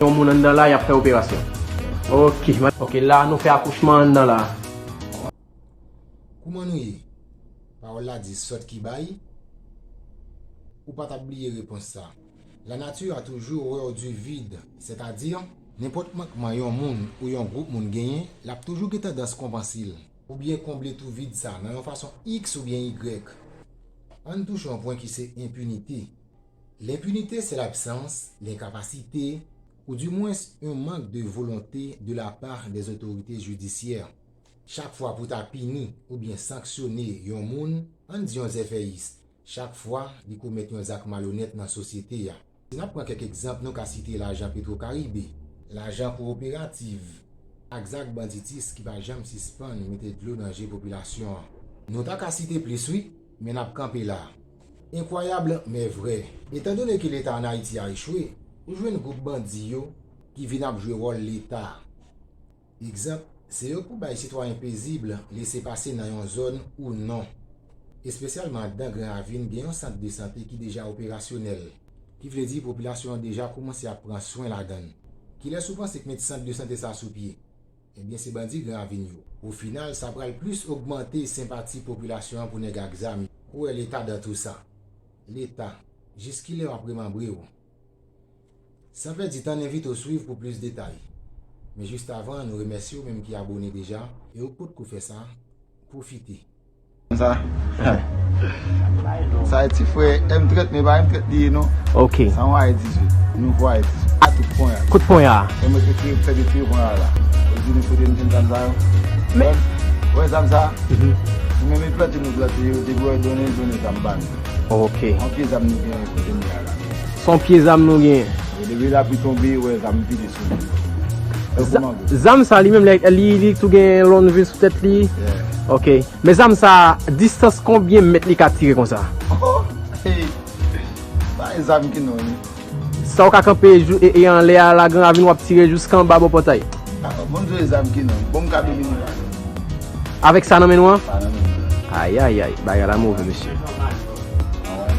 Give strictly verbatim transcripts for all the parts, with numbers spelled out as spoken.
Yon moun anndan la, y ap fè operasyon. Ok, ma- ok, la nou fè akouchman anndan la. Kouman nou ye? Pawòl la di sòt ki bay. Ou pa t ap bliye repons sa. La nature a toujours horreur du vide, sètadi, nenpòt mankman yon moun ou yon gwoup moun genyen, l ap toujou gen tandans konpanse l, oubyen konble tou vid sa nan yon fason X oubyen Y. Ann touche yon pwen ki se enpinite. L'impinité, c'est l'absence, l'incapacité, ou du moins un manque de volonté de la part des autorités judiciaires. Chak fwa pou ta pini oubyen sanksyone yon moun, ann di yon zèfèyis, chak fwa li komèt yon zak malonèt nan sosyete a. Si n ap pran kèk egzanp, nou ka site lajan Petwokaribe, lajan kowoperativ, ak zak banditis ki pa janm sispann mete dlo nan je popilasyon an. Nou ta ka site plis wi, men n ap kanpe la. Incroyable, mais vrai. Étant donné que Leta ann Ayiti a echwe, ou jwenn gwoup bandi yo ki vin ap jwe wòl Leta. Egzanp, se yo k pou bay sitwayen pezib lese pase nan yon zòn ou non. Espesyalman anndan Gran Ravin, gen yon sant de sante ki deja operasyonèl, ki vle di popilasyon an deja koumanse ap pran swen ladan l. Kilès ou panse k met sant de sante sa sou pye? Ebyen, se bandi Gran Ravin yo. O final, sa pral plis ogmante senpati popilasyon an pou nèg ak zam yo. Ou wè Leta dan tou sa. Leta, jiskilè w ap remanbre w? San pèdi tan, n envite w swiv pou plis detay. Men jis avan, nou remèsye w menm ki abone deja, e ou k potko fè sa, pwofite. Sa, sa e ti frè M trant, men pa M trant li ye non. Ok. Sa yon A R dizwit, nouvo A R dizwit. A tout ponya. Kout ponya. E mwen te tire, fè de tire ponya la. Ou di nou kote m jwenn zam sa yo? Men, wè zam sa? Mhm. Nou menm e plante nou plante yo, depi wè donnen, donnen zam ba nou. Ok. Yon pye zam nou gen kote m ye a la. Se yon pye zam nou gen. Depi lapli tonbe, wè zam vide sou nou. Tankou mango. Zam sa li menm, li, li, li tou gen lonn vi sou tèt li. Yeah. Ok. Men zam sa, distans konbyen mèt li ka tire konsa? Oh! Hey! Pa e zam ki non li. Sa w ka kanpe jou, e, e anlè a la Gran Ravin w ap tire jiska anba bò pòtay. Ah, bon, m jwe zam ki non. Bon, m ka domine la. Avèk sa nan men nou an? Sa nan men nou. Ay, ay, ay. Bagay la move, mesye. Ah, wè.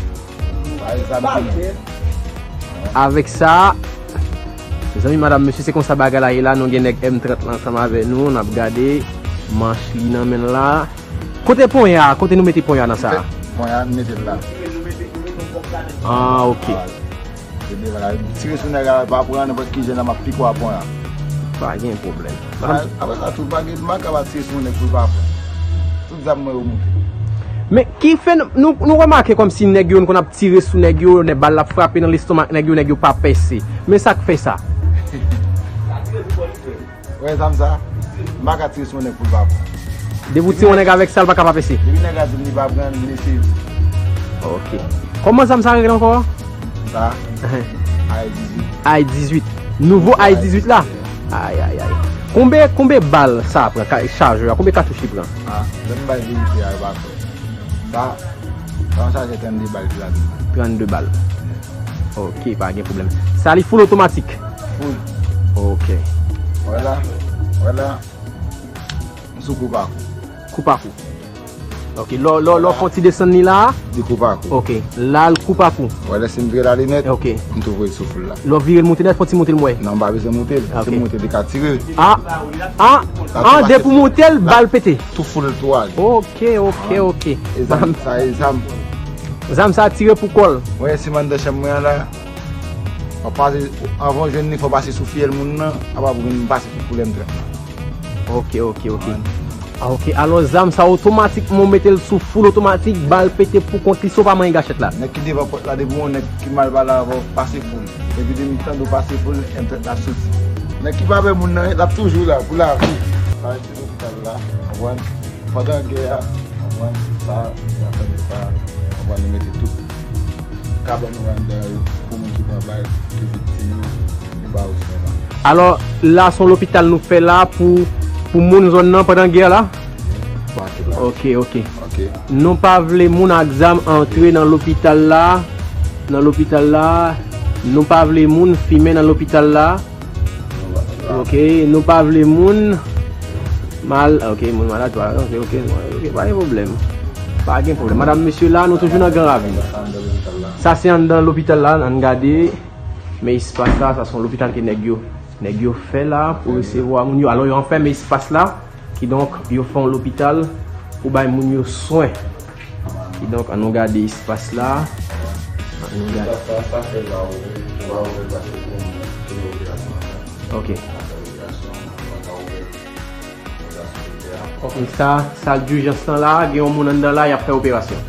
Pa e zam ki non. Avèk sa, mezanmi, madanm, mesye, se konsa bagay la ye la. Nou gen nèg M trant la ansanm avè nou. N ap gade manch li nan men l la. Kote ponya a? Kote nou mete ponya nan sa a? Ponya a, nou mete l la. Ah, ok. Tire sou nèg la, pa pran nenpòt ki jan nan m ap pike w a ponya. Pa gen pwoblèm. Apre sa, tou, pa gen, m pa ka pa tire sou yon nèg pou l pa pran. Tout zam mwen yo moute. Men ki fè n-, nou, nou remake kòmsi nèg yo, n konn ap tire sou nèg yo, nèg bal la frape nan lestomak nèg yo, nèg yo pa pèse. Men sa k fè sa? Wè zam sa? M pa ka tire sou yon nèg pou l pa pran. Depi w tire yon nèg avèk sa, l pa ka pa pèse. Depi nèg la di m li pa pran, m lese l. Ok. Kòman zam sa rele ankò? Sa? Ehe. A R dizwit. A R dizwit. Nouvo A R dizwit la? Ay, ay, ay. Konbe, konbe bal sa pran, ka-, chajè a? Konbe katouch li pran? Ah, lè m bay verite a, yo pa kwè. Sa, sa yon chajè trannde bal ki ladan. Trannde bal. Ok, pa gen pwoblèm. Sa li full otomatik? Full. Ok. Vwala, vwala. M sou kou pa kou. Kou pa kou. Ok, lò, lò, lò fon ti desann li la. Li kou pa kou. Ok, la l kou pa kou. Wè lè si m vire la li nèt, ok, m tou voye l sou full la. Lò vire l moute nèt, fon ti moute l m wè. Non, m pa bezwen moute l. Ok. Si m moute l, li ka tire. Ah, ah, ah, depi w moute l, bal pete. Tou full tou ale. Ok, ok, ok. E zam, sa e zam. Zam sa tire pou kò l. Wè, si m anndan chanm mwen an la, w ap pase, anvan w jwenn li, fò w pase sou fyèl moun nan, apa pou vin pase sou koulè m trant la. Ok, ok, ok. Ah, ok, alò zam sa otomatikman ou mete l sou full otomatik, bal pete pou kont li, si w pa manyen gachèt la. Nèg ki devan pòt la, depi yon nèg ki mal pale avè w, pase full. Depi de mitan do pase full, M trant la soti. Nèg ki pa pè moun nan, l ap toujou la, pou lavi. Sa rete lopital la, w konprann? Pandan gè a, w konprann? Sa, n ap fè sa, w konprann? Nou mete tout kabann yo anndan yo, pou moun ki pran bal, ki viktim yo, nou ba yo swen la. Alò, la se yon lopital nou fè la pou, pou moun zòn nan pandan gè la? Pou tout la. Ok, ok. Ok. Nou pa vle moun ak zam antre nan lopital la, nan lopital la. Nou pa vle moun fimen nan lopital la. Ok, nou pa vle moun mal-, ok, moun malad, pa, ok, ok, ok, pa gen pwoblèm. Pa gen pwoblèm. Madanm, mesye la, nou toujou nan Gran Ravin. Sa se anndan lopital la, ann gade. Men espas la, sa se yon lopital ke nèg yo, nèg yo fè la pou resevwa moun yo. Alò, yo anfèmen espas la, kidonk, yo fè yon lopital pou bay moun yo swen. Kidonk, ann nou gade espas la. Ann nou gade. Espas la, sa fè l pa ouvè, li pa ouvè paske pou, pou operasyon an. Ok. Apre operasyon, nou pa ka ouvè. Ok, sa, sal dijans lan la, gen yon moun anndan la, y ap fè operasyon.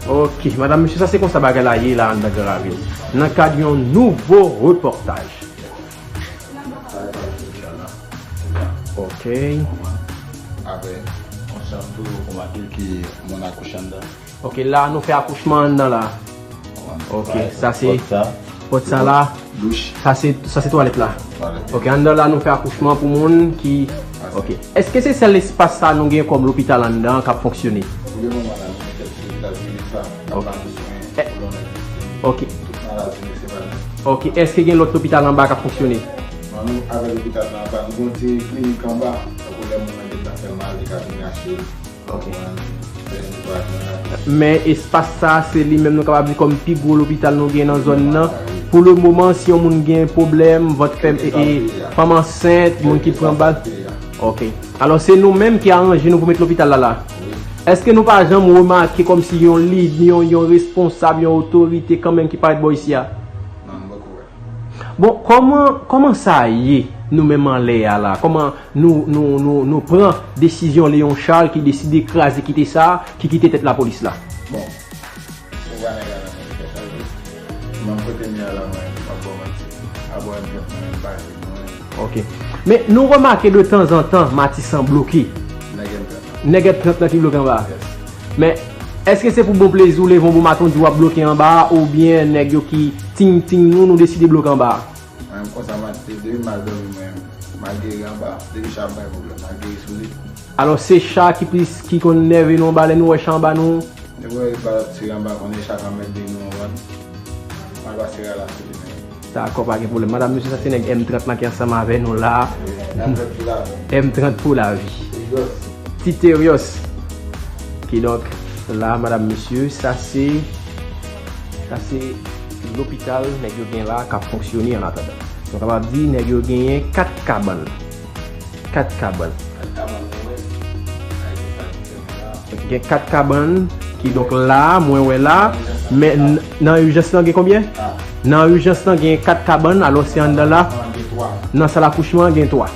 Ok, madanm, mesye, sa se konsa bagay la ye la anndan Gran Ravin. Nan kad yon nouvo repòtaj. Ok. Apre, yon chanm tou, ou remake ke moun akouche anndan. Ok, la nou fè akouchman anndan la. Ok, sa se pòt sa la. Douch. Sa se, sa se twalèt la. Twalèt. Ok, anndan la nou fè akouchman pou moun ki. Ok. Èske se sèl espas sa nou gen kòm lopital anndan k ap fonksyone? Pou le moman la, nou gen kèk lopital prive sa, k ap ba nou swen pou lòt. Ok. Tout maladi nou se pa nou. Ok, èske gen lòt lopital anba k ap fonksyone? Non, nou avèk lopital la anba, nou gen yon ti klinik anba, tankou lè moun nan gen tan fè mal, li ka vin rache l. Ok. Men espas sa, se li menm nou kapab di kòm pi gwo lopital nou gen nan zòn nan. Pou le moman, si yon moun gen pwoblèm, vant fèm, e, e, fanm ansent, moun ki pran bal. Ok. Alò, se nou menm ki aranje nou pou met lopital la la. Èske nou pa janm remake kòmsi yon lid, yon, yon responsab, yon otorite kanmenm ki parèt bò isi a? Non, nou poko wè. Bon, kòman, kòman sa ye nou menm anlè a la? Kòman nou, nou, nou, nou pran desizyon Léon Charles ki deside kraze kite sa, ki kite tèt lapolis la? Bon, ou pa nèg la nan mwen fè sa tou. Mwen kote m ye a la, mwen, m ap ba w manti. Abò M trant mwen, m pa jwenn mwen. Ok. Men nou remake de tanzantan Matisan bloke. Nèg M trant. Nèg M trant lan ki bloke anba a. Yes. Men, èske se pou bon plezi w leve yon bon maten w di w ap bloke anba a, oubyen nèg yo ki ting ting nou, nou deside bloke anba a? Mwen menm konsa, m ap, depi m al dòmi, mwen menm, m al geri anba, depi cha ap bay pwoblèm, m al geri sou li. Alò, se cha ki plis, ki konn nève nou anba lè nou wè cha anba nou? Depi w wè li pa t ap tire anba, konnen cha ka mèt vini, w konprann? M al pase rala sou li, men. Dakò, pa gen pwoblèm. Madanm, mesye, sa se nèg M trant lan ki ansanm avè nou la. M trant pou lavi. M trant pou lavi. Ti Terios. Kidonk, la, madanm, mesye, sa se, sa se lopital nèg yo gen la k ap fonksyone an atandan. Nou kapab di nèg yo genyen kat kabann. Kat kabann. Kat kabann, mwen wè. Gen kat kabann, kidonk la, mwen wè la, men n-, nan ijans lan gen konbyen? Nan ijans lan gen kat kabann, alò se anndan la. Nan sal akouchman an gen twa.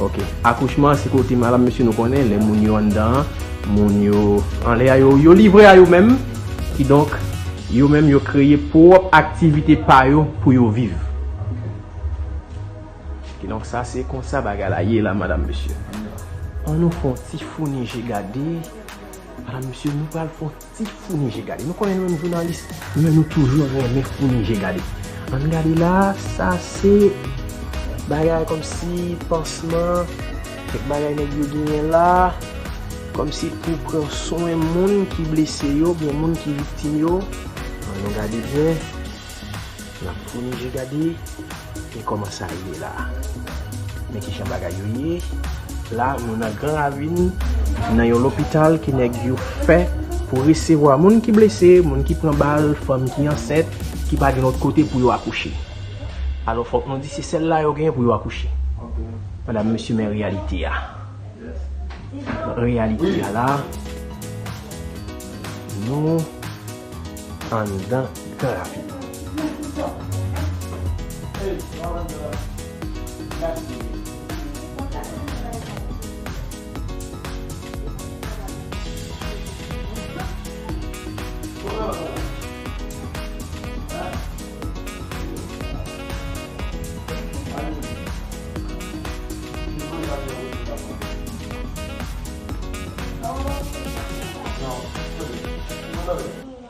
Ok. Akouchman an se kote madanm, mesye, nou konnen, lè moun yo anndan an, moun yo anlè a, yo, yo livre a yo menm. Kidonk, yo menm yo kreye pwòp aktivite pa yo pou yo viv. Kidonk, sa se konsa bagay la ye la, madanm, mesye. Ann nou fè yon ti founi je gade. Madanm, mesye, nou pral fè yon ti founi je gade. Nou konnen nou menm jounalis, nou menm nou toujou renmen founi je gade. Ann gade la, sa se bagay kòmsi pansman, kèk bagay nèg yo genyen la, kòmsi pou pran swen moun ki blese yo, oubyen moun ki viktim yo. Ann nou gade byen. N ap founi je gade, e kòman sa ye la. Men kijan bagay yo ye. La, nou nan Gran Ravin, nan yon lopital ke nèg yo fè pou resevwa moun ki blese, moun ki pran bal, fanm ki ansent, ki pa gen lòt kote pou yo akouche. Alò, fòk nou di se sèl la yo genyen pou yo akouche. Madanm, mesye, men reyalite a. Reyalite a la, nou anndan Gran Ravin.